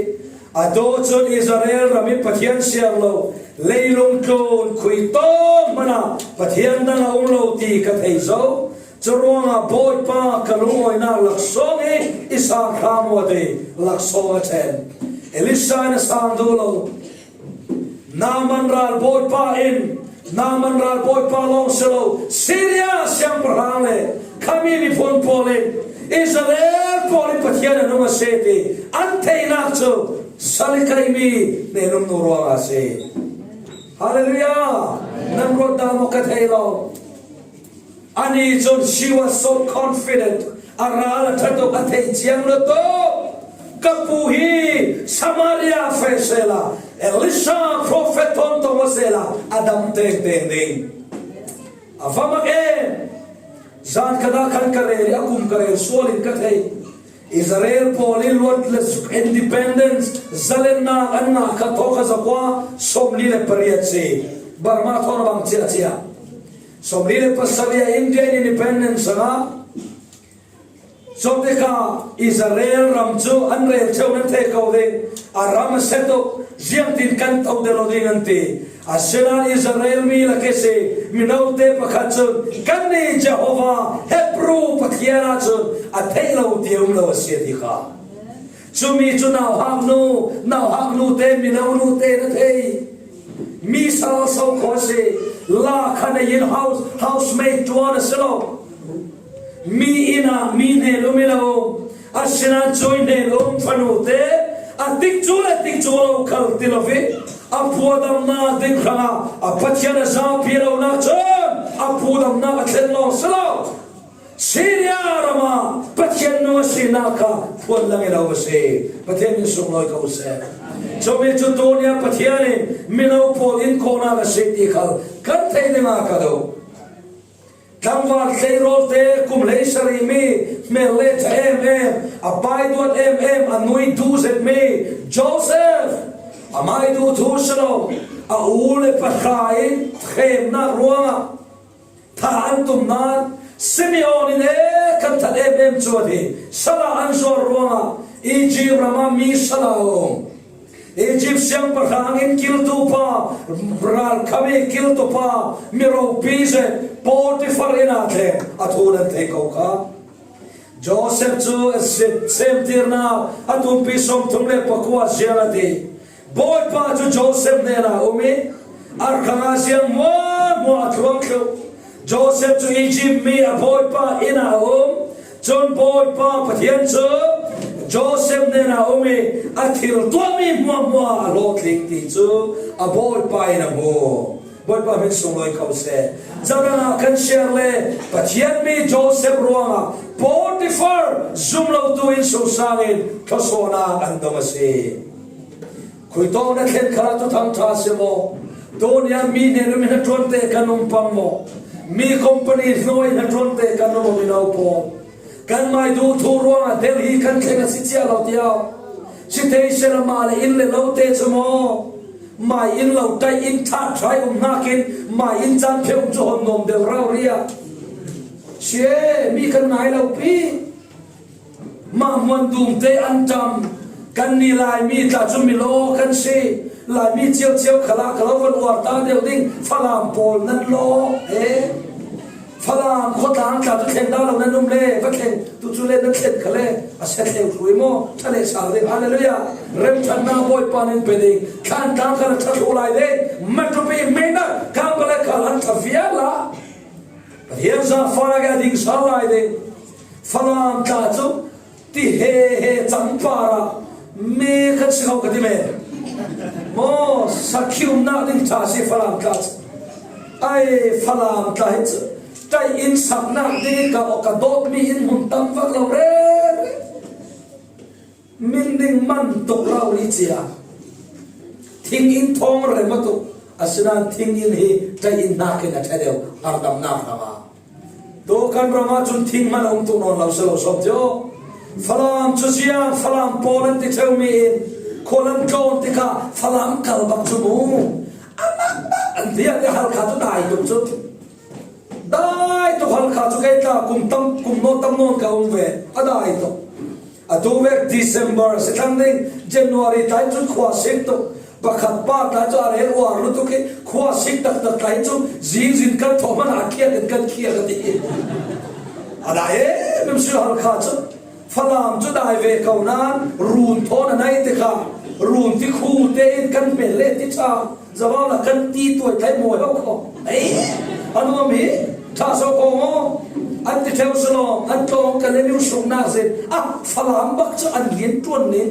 a tu cun Israel ram i Pathian siar lo, leilung tlun khui tawng hmanh ah Pathian dang a um lo ti ka thei zo. Curuangah Bawipa, ka lungawinak laksawng hi i sang hram aw, a ti. Laksawng a ṭhen. Elisha in a sang duh lo. Naaman ralbawipa in, Naaman ralbawipa lawng si lo, Syria siangpahrang le khami miphun pawl in Israel pawl i Pathian an um a si ti an theihnak cu sal i kaihmi hnen um nu ruangah a si. Hallelujah! Nan ruat dah maw ka thei lo. Ani cun she was so confident, a ral a ṭha tuk, a theih ciang lo tuk. Ka pu hi Samaria feh sehla, Elisha profet thawn tong aw sehla, a dam tengteng ding. A va mak em. Zan khat ah khan ka rel i a kum ka rel sual in ka thei. Israel pawl i luat le independence, zalennak an ngah kha thawk kha zakua sawmli le pariat si. Burma thawn a bang ciahciah. Sawmli le pasarih ah India in independence a ngah. Cutikah Israel ram cu an rel ṭheu nan thei ko ding, a ram a si tuk, ziangtin kan to deuh lo ding an ti. Asinain Israel mi lak ihsi minote pakhat cun, "Kannih Jehovah, Hebru Pathian ahcun a theih lo ti a um lo a si," a ti kha. Cumi cu nauhak nu, nauhak nu te, mino nu te na thei. Mi sal so kho si, la khan a yin house, housemaid tuan a si lo. Mi inn ah mi hnen um in a um. Asinain cui hnen um fanu te, a tikcu le tikcu lo khal ti lo i, a pu a damnak ding hrangah a Pathian a zapi lonak cun a pu damnak a thlen lawng si lo. Syria rama Pathian nung a sinak kha phuan langin a um a si. Pathian min sunglawi ko seh. Cumi cu tunia Pathian in mino pawl inkhawhnak a si ti khal kan theih dingah ka duh. Tlangval tleirawlte kum hleisarih mi hmel le ṭha em em, a pai duat em em, a nui duh zet mi Joseph, amai duh thu si lo, a u le pa hra in ṭhemnak ruangah tha an tum nain Simeon in e kan that em em cu a ti. Sal ah an zuar ruangah Egypt ram ah mi sal ah a um. Egypt siangpahrang in kiltu pa, ralkap i kiltu pa, mi ropi zet Potifar inn ah thleng a thu nan thei ko kha. Joseph cu a zit semtirnak a tumpi sawmthum le pakua ziang a ti. Bawipa cu Joseph hnenah a um i a hrangah ziang hmuahhmuah a tluang thluh. Joseph cu Egypt mi a bawipa inn ah a um. Cun Bawipa Pathian cu Joseph hnenah a um i a thil tuahmi hmuahhmuah a hlawhtling ti cu a bawipa in a hmu. Bawipa hmin sunglawi ko seh. Zarangah kan siar le Pathian mi Joseph ruangah Potifar zumlotu innsungsang in thluasuahnak an dong a si. Khuitawk na thlen khalah thuthang ṭha si maw? Tunia mi hnen um i hnaṭuante kan um pang maw? Mi company hnuai hnaṭuante kan um maw, mino pawl? Kanmai duh thu ruangah Delhi kan thleng a si cia lo tiah si thei sehla, mah le inn le lote cu maw? Mai inn lo ṭai in ṭhat ṭhai um hnakin mai inn caan pheuh um cu hon nuam deuh rau riah si e, mi kan ngai lo pi. Mah hmuan dum te an ṭam. Kannih Laimi tla cu milaw kan si. Laimi ciocio khalah ka lo van uar ta deuh ding. Falam pawl nan law e. Falam khuatlang tla cu thleng dah lo nan um le, va thleng tu cu le nan thlen kha le a sia thleng hlui maw? Ṭha le sang ding. Halleluiah. Remṭhatnak Bawipa nih pe ding. Thlan tlang kha na ṭha thluh lai ding. Matupi meinak kan palai khal an ṭha vial la. Pathian zaangfahnak i a ding sal lai ding. Falam tla cu ti he he cang parah mi kan si ko ka ti men. Maw, sakhi umnak ding ṭha si Falam tla cu. Ai, Falam tla hi cu ṭai in saknak ding ka, ka dawtmi in hmun tam vak lo rere. Min ding man tuk rau li cia. Thing in thawng rem a tuk. Asinain thing in hi ṭai in hnakin a ṭha deuh, hartamnak hrangah. Tu kan ram ah cun thing hman a um tuk nawn lo si lo sawm cio. Falam cu ziang, Falam pawl an ti ṭheu mi in khual an tlawn tikah Falam kal bak cu mu. A mak bak an ti ah, Halkha cu dai tuk cu. Dai tuk Halkha cu kei tla kum tam, kum nawn tam nawn ka um ve. A dai tuk. Atu vek December a si thlang ding, January tlai cun khua sik tuk. Pakhat pa tlai cu a rel uar lutuk i khua sik taktak tlai cu zingzin kan thawh hmanh ah a khiat in kan khiat a ti. A dai em em si Halkha cu. Falam cu dai ve ko nain run thawn a nei tikah run ti khu tein kan hmel le ti ṭha. Zavau na kan ti tuai tlai mawi ho kho. Ei, a nuam hi, ṭha so ko maw? An ti ṭheu si law, an tlawng ka le liu sungnak zin. A Falam bak cu an lian ṭuan ning.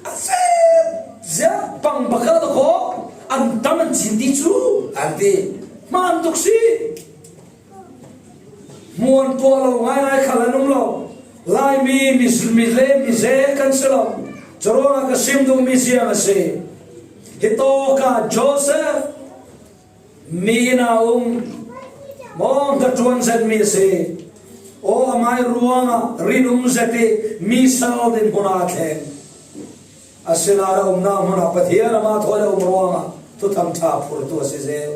A zep, zep pang bak a ko. An tam an cin ti cu, an ti. Hmaan tuk si. Hmuan tuah lo ngaingai khal an um lo. Laimi mi, mi le mi ze kan si lo. Curuangah ka sim duhmi ziang a si. Hitawkah Joseph mi inn ah um, maw, hnaṭuan zetmi a si. Aw, amai ruangah rinum zet i mi sal dinhmun ah a thleng. Asinain a umnak hmun ah Pathian amah thawi a um ruangah thuthang ṭha phurtu a si zel.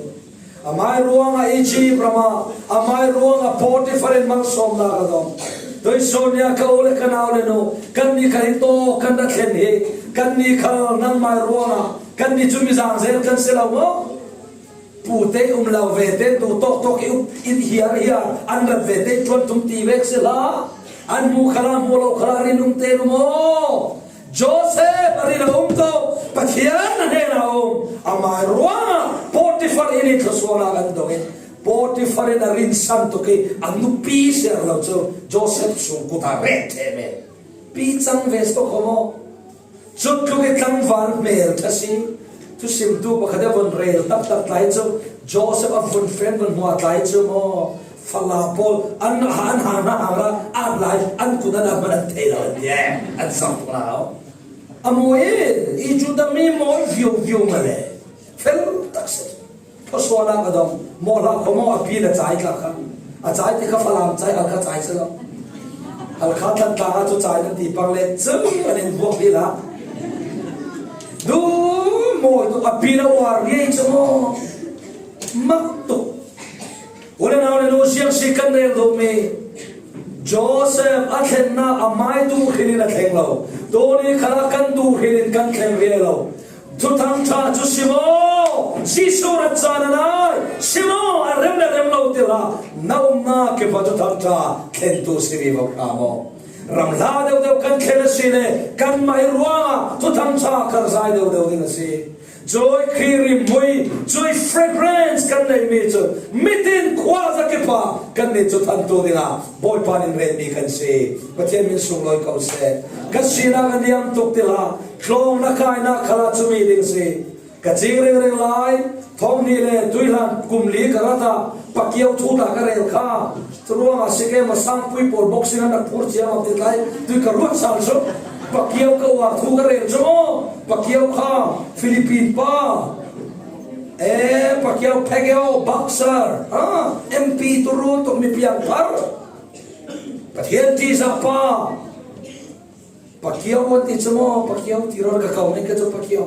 Amai ruangah Egypt ram ah, amai ruangah Potifar in malsawmnak a dong. Tuisun nih ka u le ka nau le nu, kannih kha hi tawk kan rak thlen hi, kannih kha nangmai ruangah, kannih cu mi zang zel kan si lo maw? Pute um lo vete, tu tawk tawk i up in hiar hiar an rat vete, ṭuan tum ti vek si hlah. An hmu khalah, hmu lo khalah, rinum te nu maw? Joseph a rin a um tuk, Pathian a hnen a um. Amai ruangah Potifar inn i thluasuahnak an dong i Potifar in a rinsan tuk i a nupi ser lo cu Joseph sungkut ah ret ṭheh men. Pi cang ve si ko maw? Cutluk i tlangval hmel ṭha si. Thusimtu pakhat a vun rel taktak tlai cu Joseph a vun fen vun hmuah tlai cu maw? Fala pawl an, an hang hang hang la, an lai, an kut an, an man an thei lo an ti e, an sam tuk la. A mawi e, i Judah mi mawi viau viau mah le. Fel tak si. Khuasuahna ka dong, maw la kho maw a pi na chai tla kha. A chai ti kha Falam chai, Halkha chai si lo. Halkha Thantlang a chu chai nan ti pang le, chu an in buak hi la. Du mawi tu a pi na uar riai chu maw. Mak tuk. U le nau le nu, siang si kan rel duh mi Joseph a thlenna a mai duh hrilin a thleng lo. Tuni kha kan duh hrilin kan thleng riai lo. Thuthang ṭha chu si maw? Jesuh rat caan a nai. Si maw? A rem le rem lo ti la. Na umna kipa Thuthang ṭha thlentu si vivo hna maw? Ram hla deuh deuh kan thlen a si le, kanmah i ruangah Thuthang ṭha karhzai deuh deuh ding a si. Cui khi rimhmui, cui fragrance kan neihmi cu mitin khuaza kipa kannih cu thantu dingah Bawipa nih retmi kan si. Pathian min sunglawi ko seh. Ka sinak a niam tuk ti hlah, tlawng na kainak khalah cumi ding si. Ka cing ringring lai, thawng hnih le tuihlan kum li ka rat ah Pakiau thu tla ka rel kha. Curuangah si ke, masangpui pawl boxing an rak phur cia maw ti lai, tui ka ruat sal cu. Pakiau ka uar thu ka rel cu maw? Pakiau kha Philippine pa. Eh, Pakiau Pacquiao boxer. Ha, M P tu rul tuk mi piang par. Pathian ṭihzah pa. Pakiau an ti cu maw? Pakiau ti rol ka kau men ka cu Pakiau.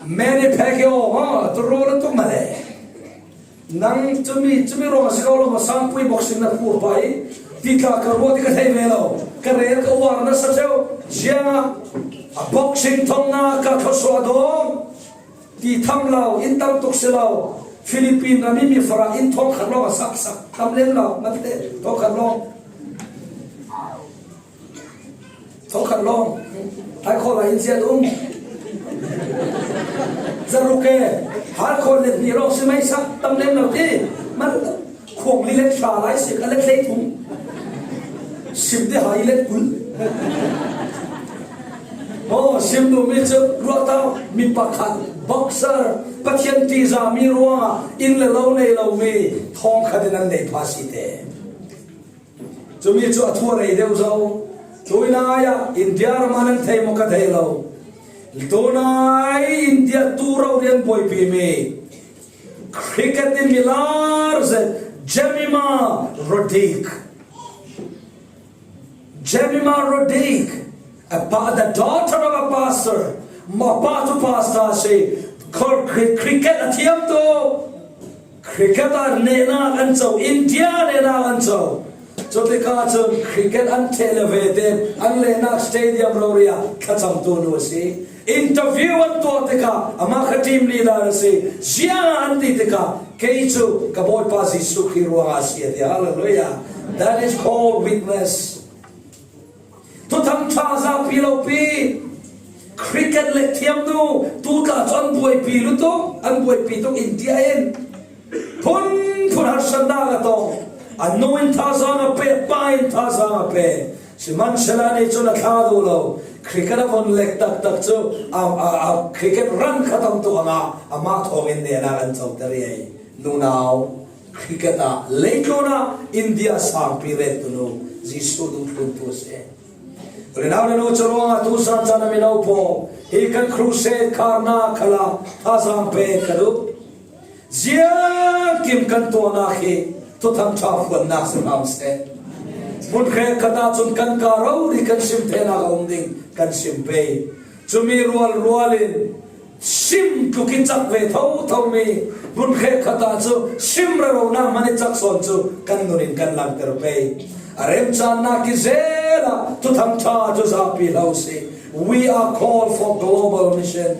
Manny Pacquiao, ha, tu rul tuk ma le. Nang cumi, cumi ruang a si ko lo, masangpui boxing na phur pai. Ti tla ka ruat i ka thei ve lo. Ka rel ka uar na sa ceu. Ziang a, a boxing thong na ka khuasuah dawng. Ti tham lo, in tam tuk si lo. Philippine ram i mi fara in thong khat lawng a sak sak. Tam lem lo, man te, thong khat lawng. Thong khat lawng. Hai khaw lai in ziat um. Zaruk e. Hai khaw let ni lawng si mai sak tam lem lo ti. Man khuang li let hra lai si ka let hlei thum. Sim te hai let kun. Oh, sim tu mi cu ruah tau mi pakhat boxer Pathian ṭihzah mi ruangah in le lo nei lo mi thong khat in an nei pha si te. Cumi cu a thu a rei deuh zo. Tuinai ah India ram ah nan thei maw ka thei lo. Tunai India tu rori an buaipi mi cricket in milar zet Jemimah Rodrigues. Jemimah Rodrigues, a pa, the daughter of a pastor. Ma pa cu pastor si. Kor cri-, cricket a thiam tu. Cricket ah nehnak an co, India nehnak an co. Cutikah cun cricket an ṭheh le ve tein an lehnak stadium rori ah thlacamtu nu a si. Interview an tuah tikah amah kha team leader a si. Ziangah an ti tikah kei cu ka Bawipa Jesuh Khrih ruangah a si a ti. Hallelujah. That is called witness. Thuthang ṭha zapi lopi, cricket le thiamnu, tu tla cu an buaipi lutuk, an buaipi tuk India in. Phunphun harsatnak a tong, a nu in thazaang a pe, pa in thazaang a pe. Sihmanhsehlaw nih cun a thla duh lo, cricket a von lek taktak cu, a, a, a, cricket ran khat a um tuk a ngah, amah thawngin nehnak an coter i ei. Nunau, cricket ah leitlun ah India sangpi rettu nu Jesuh dungthluntu a si. Unau le nu, cu ruangah tu zan caan a mino pawl hi kan crusade karnak khalah thazaang pek ka duh. Ziangkim kan tuahnak hi Thuthang ṭha phuannak si hram seh. Hmun hrekkhat ahcun kan ka rori kan sim theinak a um ding kan sim pei. Cumi rualrual in sim tluk i cak ve thotho mi hmun hrekkhat ah cu sim reronak hman i cak sawn cu kan nun in kan langhter pei. A remcannak i zel ah Thuthang ṭha cu zapi hlo si. We are called for global mission.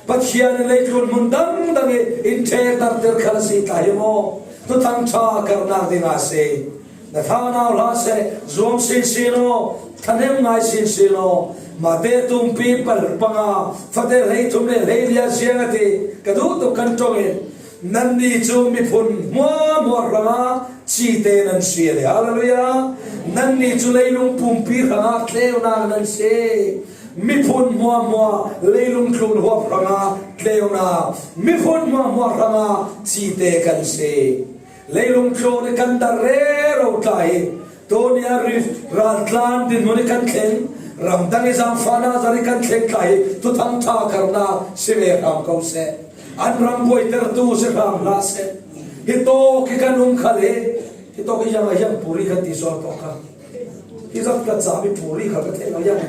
Pathian in leitlun hmun dangdang i in ṭhekdarter khal a si ta hi maw? Thuthang ṭha karnak ding a si. Na thanau hlah seh, zuam sinsin aw, thanem ngai sinsin aw. Mate tumpi pal panga, fate hleithum le hleili ah ziang a ti, ka duh tuk kan ṭong in. Nannih cu miphun hmuahhmuah hrangah cite nan si a ti. Hallelujah! Nannih cu leilung pumpi hrangah tleunak nan si. Miphun hmuahhmuah leilung tlun huap hrangah tleunak, miphun hmuahhmuah hrangah cite kan si. Leilung tlun i kan dar rero tla hi, tuni a ri raltlan dinhmun i kan thleng, ramdang i zangfahna zar i kan thleng tla hi, Thuthang ṭha karna si ve hram ko seh. An ram buaitertu si hram hlah seh. Hi tawk i kan um khal hi, hi tawk i yang a hiang puri kan ti sual tawk kha. Hi zat ka chami puri kha ka thei lo yang.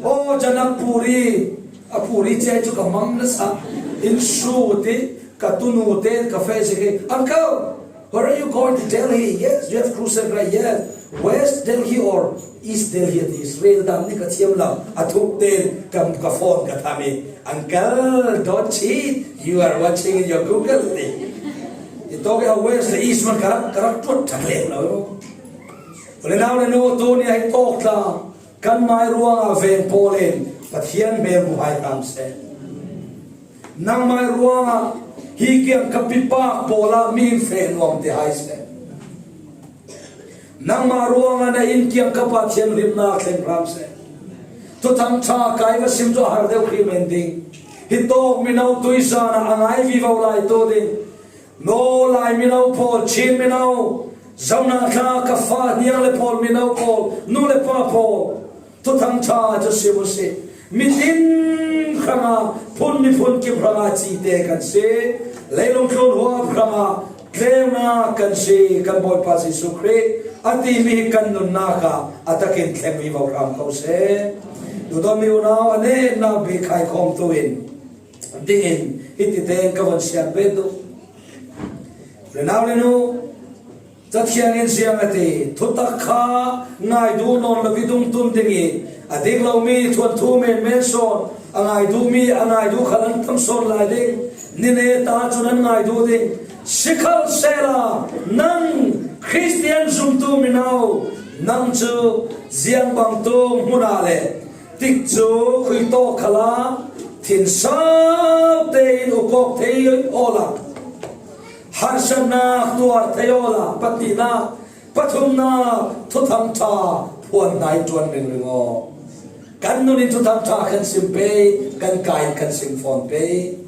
Aw, Janak puri, a puri che chu ka mang nasa. In su ti, ka tunu te, ka fe si ke. Uncle, where are you going to Delhi? Yes, you have crusade, right? Yes. West Delhi or East Delhi? Ti Israel dam ni ka thiam lo. A thuk te, ka, ka phone ka thami. Uncle, don't cheat. You are watching in your Google ti. I tawk a West le East man ka rak, ka rak tuat thak leng lo. Le nau le nu, tuni a hi tawk tla, kan mai ruangah veng pawl in Pathian hmel mu hai hram seh. Nang mai ruangah hi kiang ka pipak pawl ah mi in feh nuam te hai seh. Nangmah ruangah na inn kiang ka Pathian rimna thleng hram seh. Thuthang ṭha kai va sim cu a har deuh khi men ding. Hi tawk mino tuizan ah a ngai vivo lai tu ding. Naw lai mino pawl, Chin mino, Zona thla ka fa hniang le pawl mino pawl, nu le pa pawl, Thuthang ṭha cu sim u sih. Mitin hrangah, phun miphun kip hrangah cite kan si. Leilung tlun huap hrangah tlenak kan si. Kan Bawipa Jesuh Khrih a timi hi kan nunnak ah a takin thleng vivo hram ko seh. Tutan mi unau a netnak bik khaikhawmtu in dingin hiti tein ka von siat ve duh. Renau le nu, Cathiang in ziang a ti, thutak kha ngai duh nawn lo i dungtun ding i, a dik lomi thuanthu menmen sawn, a ngai duhmi a ngai duh khal an tam sawn lai ding, ni ne ta cun an ngai duh ding. Sikhalsehla nang Khristian zumtu mino, nang cu ziang bangtuk hmun ah le tikcu khuitawk khalah thinsau tein ukawk thei awla, harsatnak tuar thei awla, pahninak, pathumnak, Thuthang ṭha phuan hna i ṭuan ringring aw. Kan nun in Thuthang ṭha kan sim pei, kan kai in kan sim fawn pei.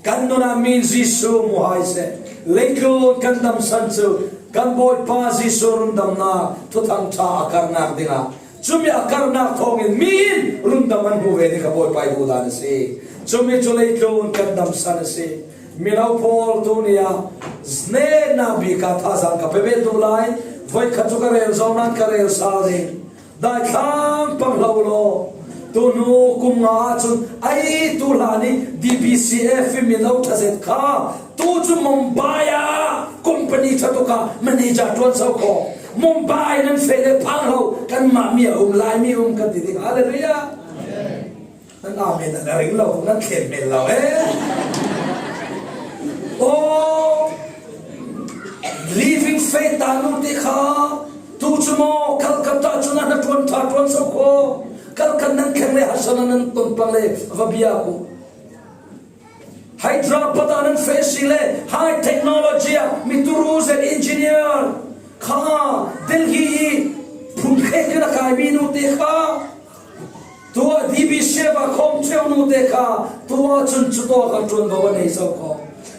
Kan nun ah mi in Jesuh mu hai seh. Leitlun kan damsan cu kan Bawipa Jesuh rundamnak Thuthang ṭha a karnak dingah, cumi a karnak thawngin mi in rundam an hmu ve ding kha Bawipa i duhdan a si. Cumi cu leitlun kan damsan a si. Mino pawl tuni ah netnak bik ah thazaang ka pe ve duh lai. Voikhat cu ka rel zo nain ka rel sal ding. Daithlang pang hlah u law, tuhnu kum nga ahcun ei tu hlan i D B C F i mino ṭha zet kha tu cu Mumbai ah company ṭha tuk ah manager ṭuan so kho. Mumbai nan feh le phang hlah, kanmah mi a um, Laimi um kan ti ding. Hallelujah. Nan amen a na ring lo, nan thlen men lo, eh? Oh, living faith ta nu te kha, tu cu maw, Calcutta cu nan ṭuan ṭha ṭuan so kho. Calcutta nan thleng le, harsatnak nan ton pang le, va bia ko. Hyderabad ah nan feh si le, high technology ah mi turu zet engineer kha, Delhi i phun khek in a kai mi nu te kha. Tuah D B C F a khawm ṭheu nu te kha, tuah cun cu tawk a ṭuan bo a nei zo kho.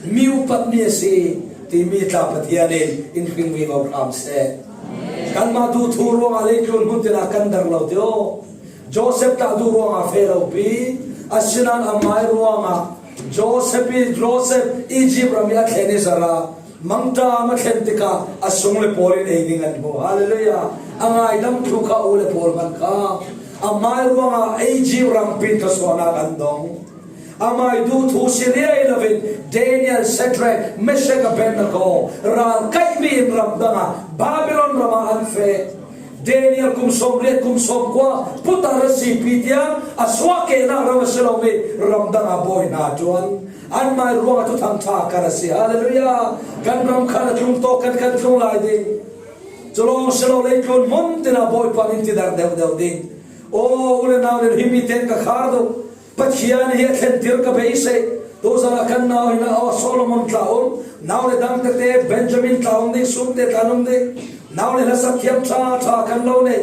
Mi upat mi a si timi tla Pathian in in hring vivo hram seh. Kanmah duh thu ruangah leitlun hmun tin ah kan dar lo ti aw. Joseph tla duh ruangah feh lo pi, asinain amai ruangah Joseph i, Joseph Egypt ram i a thlen i zarah mangṭam a thlen tikah a sung le pawl in ei ning an hmu. Hallelujah. A ngaidam thu kha u le pawl hman kha. Amai ruangah Egypt ram pin thluasuahnak an dong. Amai duh thu si riai lo in Daniel, Shadrach, Meshach, Abednego ral kaihmi in ramdang ah Babylon ram ah an feh. Daniel kum sawmriat, kum sawmkua, putar a si pi tiang a suahkehnak ram a si lomi ramdang ah bawi hna ṭuan. Anmai ruangah Thuthang ṭha kar a si. Hallelujah. Kan ram khan a tlung tawk kan, kan tlung lai ding. Cu lawng si lo leitlun hmun tin ah Bawipa nih ti dar deuh deuh ding. Aw, u le nau le himi tein ka khar duh. Pathian hi a thlentir ka beisei. Tuzan ah kan nau hin a aw Solomon tla um, nau le dang tete Benjamin tla um ding, sum te tla um ding. Nau le hlasak thiam ṭha ṭha kan lo nei.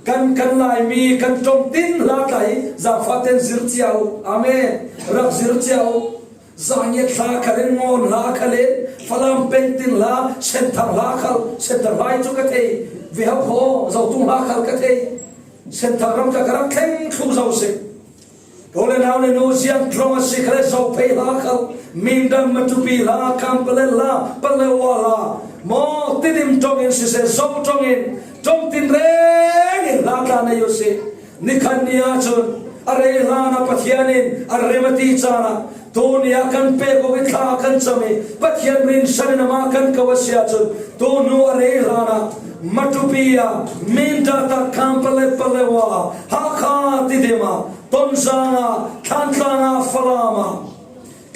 Kan, kan Laimi kan ṭong tin hla tla hi zaangfah tein zir cia u. Amen. Rak zir cia u. Zangiat hla khal in, ngawn hla khal in, Falam pengtin hla, Senthang hla khal, Senthang hla hi cu ka thei, Viha phaw, Zotung hla khal ka thei, Senthang ram ka, ka rak thleng thluh zo si. Ka u le nau le nu ziang tlawng a si kha le Zophei hla khal, Mindan, Matupi hla, Kampale hla, Palewa hla, maw Tidim ṭong in siseh, Zo ṭong in, ṭawng tinreng in hla tla nei u sih. Nikhat ni ahcun a rei hlan ah Pathian in a rem a ti caan ah, tuni ah kan pek awk i thla kan cam i Pathian rinsan in amah kan ko a si ahcun, tu hnu a rei hlan ah Matupi ah, Mindat ah, Kampale, Palewa ah, Hakha, Tidim ah, Tonzang ah, Thantlang ah, Falam ah,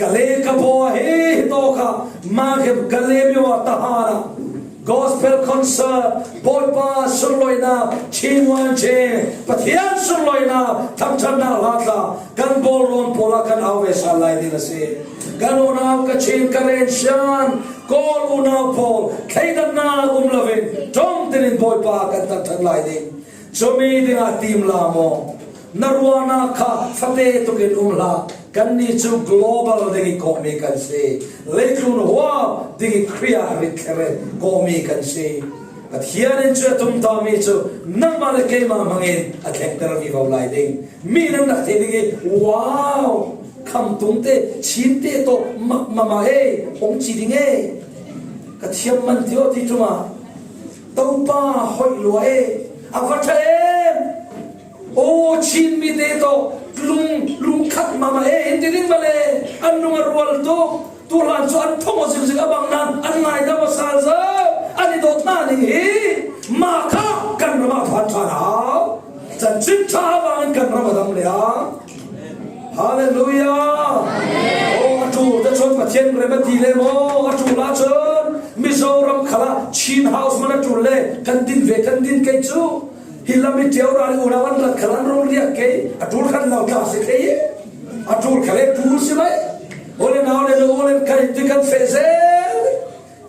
Kale ka baw hi, hi tawk ah, Maghem Kale myo ah, Tahan ah, gospel concert, Bawipa sunlawinak, Chin Wan Chin, Pathian sunlawinak, thangṭhatnak hla tla kan bawlrawn pawl ah kan au ve sal lai ding a si. Kan unau Kachin, Karen, Shan, Kawl unau pawl, thleidannak um loin ṭawng tinin Bawipa kan thangṭhat lai ding. Cumi dingah tim la maw? Na ruahnak kha fate tukin um hlah. Kannih cu global ding i kawhmi kan si. Leitlun huap ding i Khrih ah rit thler kawhmi kan si. Pathian in cu a tumtami cu nangmah le keimah hmangin a thlengter vivo lai ding. Mi nan rak thei ding i, wow, khamtung te, Chin te tawh mak mama e, hong ci ding e. Ka thiam man ti aw ti ṭum ah, Topa hoih lua e, a va ṭha em. Aw, Chin mi te tawh lung, lungkhat mama e, in ti ding male, an lung a rual tuk. Tu hlan cu an thong aw zingzing a bang nan an ngaidam a sal zo. An i dawt hna ning hi, mah kha kan ram ah phan ṭhan hau. Cancin ṭha vangin kan ram a dam le ah. Hallelujah! Oh, a ṭul te cun Pathian rem a ti le maw? A ṭul ahcun Mizoram khal ah Chin House man a ṭul le kan din ve, kan din kei cu. Hi lam i ṭio rari unau an rat khal an rung riak kei. A ṭul khan lo tla si kei. A ṭul khal le ṭul si mai. Ole nau le nu le kan ti kan feh zel.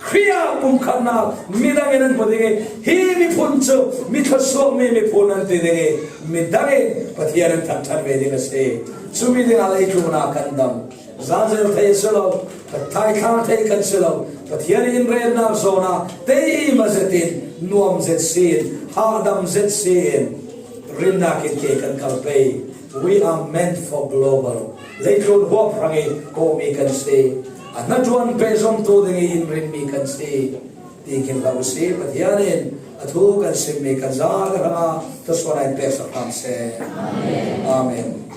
Khrih ah pumkhatnak midang in an hmu ding i, hi miphun cu mi thluasuakmi miphun an ti ding i, midang in Pathian an thangṭhat ve ding a si. Cumi dingah leitlun ah kan dam. Zanzel thei a si lo, thaithlang thei kan si lo. Pathian in retnak zawn ah teima zetin, nuam zet si in, hahdam zet si in, rinnak in ke kan kal pei. We are meant for global. Leitlun huap hrang i kawhmi kan si. A hnaṭuan pehzomtu ding i in rinmi kan si. Ti khin hlah u sih. Pathian in a thu kan simmi kan za kan hrang ah thluasuah in peksak hram seh. Amen.